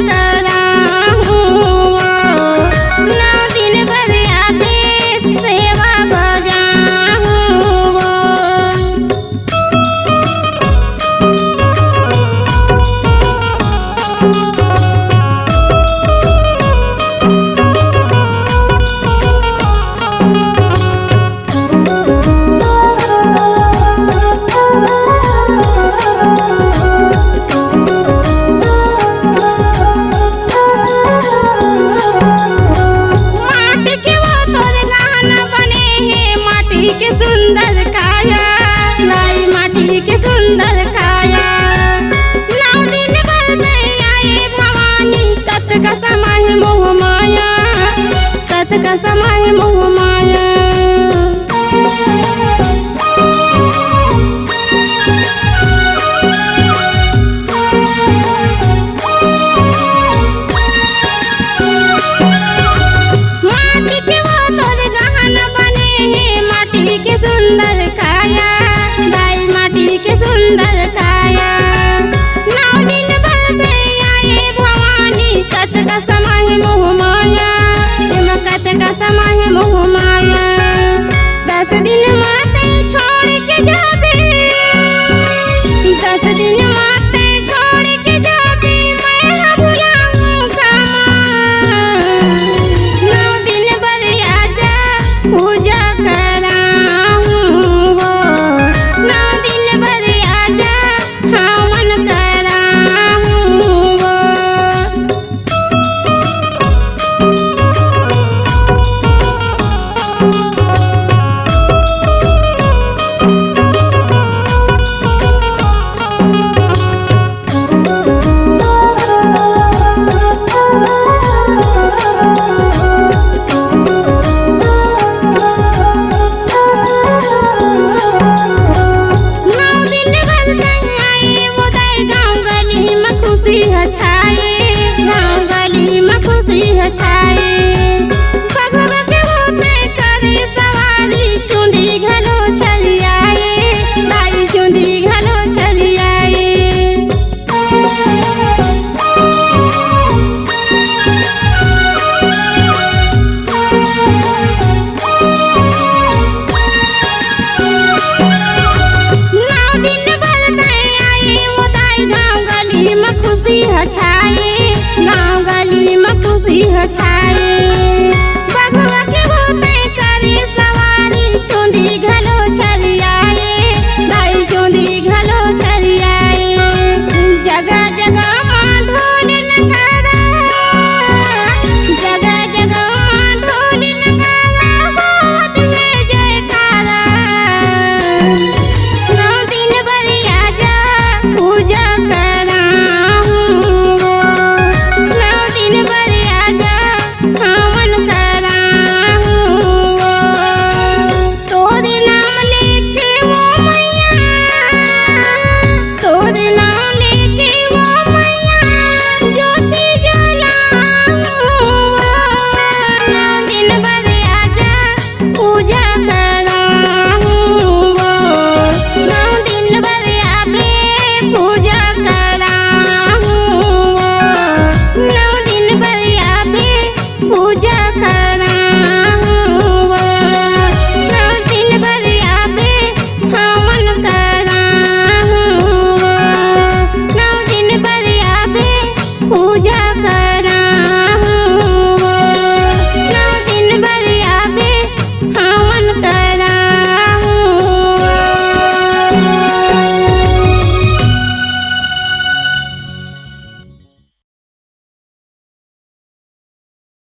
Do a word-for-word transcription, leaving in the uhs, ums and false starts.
कराहूँ वो, नौ दिन भर आके सेवा बजाहूँ वो। माटी के वो तोर गहना बने हे, माटी के सुंदर काया, दाई माटी के सुंदर काया। नौ दिन भर दे आए भवानी, कतका समाए मोह माया, कतका समाए मोह माया। माटी के वो तोर गहना बने हे, माटी के सुंदर काया, दाई माटी के सुंदर काया। नौ दिन भर दे आए भवानी, कतका समाए मोह माया, एमा कतका समाए मोह माया। दस दिन माते छोड़ के जाबे, दस दिन माते छोड़ के जाबे, मैं ह भुलाहूँ का माँ। नौ दिन बर आजा, पूजा कराहूँ वो, नौ दिन बर आजा, हवन कराहूँ वो। नौ दिन भर गंगाए मोदाए, गाँव गली म खुशी ह छाए, गाँव गली म खुशी ह छाए। बघवा के होते करे सवारी, चुंदी घलो छरियाए, दाई चुंदी घलो छरियाए। नौ दिन भर तैं आए, वो दाई गाँव गली म खुशी ह छाए, गाँव गली म खुशी ह छाए।